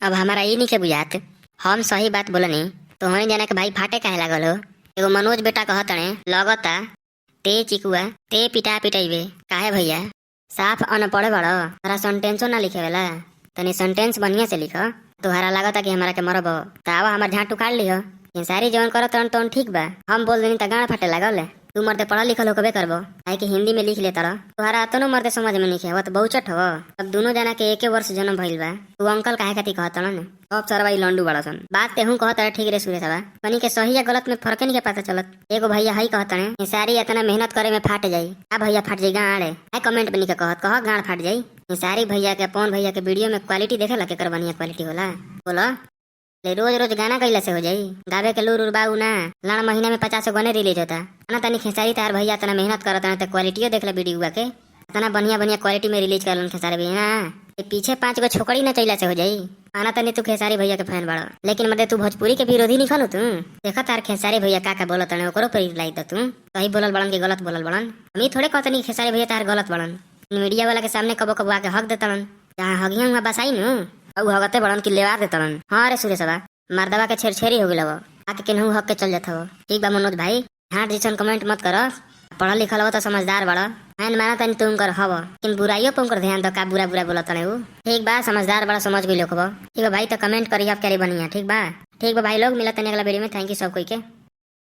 अब हमारा ई नहीं के बुझात, हम सही बात बोलनी तोहनी जाना के भाई फाटे काहे लागल हो। एगो मनोज बेटा कहतणे, लगता ते चिकुआ ते पिटा पिटाइबे। काहे भैया, साफ अनपढ़ बड़? तोरा सेंटेंसो ना लिखे वाला? तनी सेंटेंस बढ़िया से लिख। तोहरा लागता कि हमारा के मरब त आवा, हमार झाँट उखाड़ लिह। सारी जवन करत तवन तवन ठीक बा। हम बोल देनी त गाँड फाटे लागल। तू मर्दे पढ़ल लिखल होकबे करबो, काहे कि हिंदी में लिख ले तर। तोहरा अतनो मर्दे समझ में नहीं आवत, बहुचट हो। अब दोनों जना के एके वर्ष जन्म भइल बा, तू अंकल काहे खातिर कहतन? अब सरवा ई लंडू बड़ा सन। बात तेहू कहत रहे ठीक रे सुरेशवा, कनी के सही या गलत में फर्क नहीं के पता चलत। एगो भैया हई कहतने, सारी इतना मेहनत करे में फाट जाई। आ भैया, फाट जाई गाँड? आ कमेंट में के कहत कह, गाँड फाट जाई। सारी भैया के, पवन भैया के वीडियो में क्वालिटी देखेला, केकर बढ़िया क्वालिटी होला? बोला ले, रोज रोज गाना गईला से हो जाई? गावे के लूर उर बाऊ ना? लड़ महीना में 50 गाने रिलीज होता ना। तनी खेसारी तार भैया तना मेहनत करत ना, त क्वालिटियो देख ले वीडियो के, इतना बढ़िया बढ़िया क्वालिटी में रिलीज करलन खेसारी भैया ना। ए पीछे पांच गो छोकरी ना चैला से हो जाई? आना तनी, तू खेसारी भैया के फैन बाड़ो, लेकिन मते तू भोजपुरी के विरोधी नहीं खनु। तू देखा तार खेसारी भैया का का बोलत तने, ओकरो पर रिप्लाई द। तू सही बोलल बड़न कि गलत बोलल बड़न? हम ई थोड़े कहतनी खेसारी भैया तार गलत बड़न। मीडिया वाला के सामने कबो कबो आके हक देतड़न, जहाँ हगिया हुआ बसाई नु औ हगते बड़न कि लेवा देतड़न। हाँ रे सुरेशवा, मर्दवा के छेड़छेड़ी हो गेल, आके केनहू हक के चल जात हो। ठीक बा मनोज भाई, हाँ जैसन कमेंट मत कर। पढ़ल लिखल हो तो समझदार बड़। मैंने माना तनी तू उनकर हव, लेकिन बुराइयों पर उनकर ध्यान दो, का बुरा बुरा बोलत तने उ। ठीक बा, समझदार बड़ा, समझ गइल होखबो। ठीक बा भाई, तो कमेंट करी अब करे बनिया। ठीक बा, ठीक बा भाई लोग, मिलत तनी अगला वीडियो में। Thank you सब कोई के।